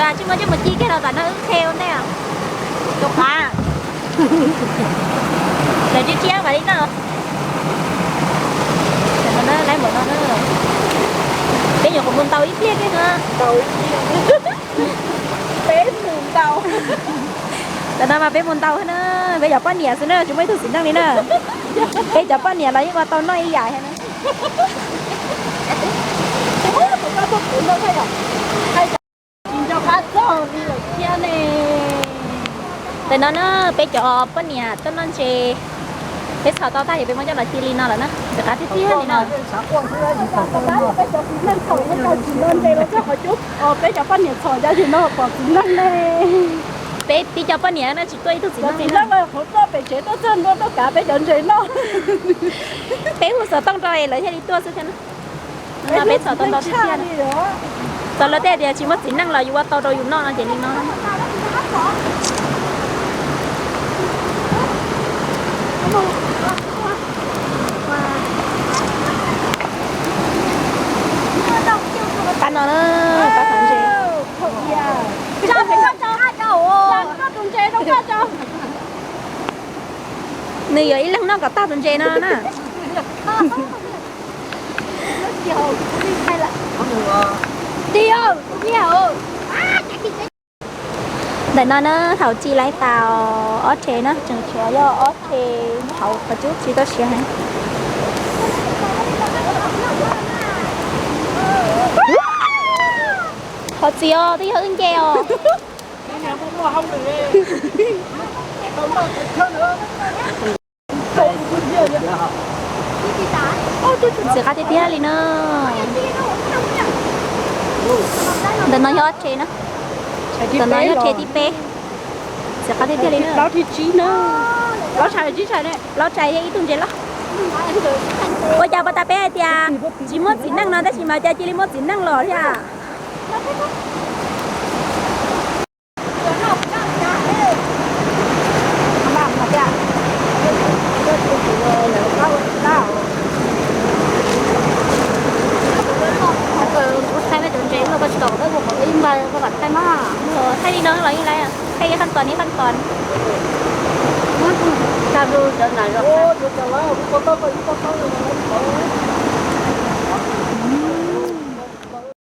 Tsis muaj coj mus ci kiag los tam no wb qhe ua ntej. Tus qav, lawv tsiab tsiab vas li no. Lawv npaum no, peb nyuam qhuav mus ntaus ib pliag kiag no. Peb mus ntaus. Tam no mas peb mus ntaus na, peb cov poj niam xwb na, tsis muaj ib tug txiv neej li na. Peb cov poj niam los yeej ua tau noj ib yam thiab na. Tam no na, peb cov poj niam tuaj noj ntses, peb txhom tau tag ces peb muab coj los ci li no lawm na, ntxim qab tiag tiag li no. Peb cov poj niam txhom cov tim no pom txiv neej ne. Peb tib co poj niam no tsis tuaj ib tug txiv neej li na. Qhuav tuaj pem tsev tuaj txog ntua tuaj kav peb cov ntses noj. Peb hu xov tooj rau lawv thiaj li tuaj xwb thiab na. No peb txhom tau ntau tiag tiag. Txog lawv tej tias tsis muaj txiv neej los yus ua tau rau yus noj no ces li no. Qab no na, qab txhom ntses. Nws yuav ib leeg noj kom tag tus ntses no na. Ntawm no na, thaum ci laib tas ob rhe na, tseem tshuav yog ob rhe hauv qhov cub tsis tau siav heev. Qhov txiv os, twb yog wb nce os. Ntxim qab tiag tiag li na. Ntawm no yog ob rhe na. Ntawm no yog rhe thib peb. Ntxim qab tiag tiag li na. Plaub tshais, plaub tshais yog ib tug ntses loj. Ua cas puas tas peb hais tias tsis muaj txiv neej no tab sis mas cas cia li muaj txiv neej los thiab. Kuv thaij peb cov ntses no koj tsis tau, peb hu qhov ib npag koj kom thaij mas. Thaij li no los yeej laib, thaij ib qhov tos ib qhov tos.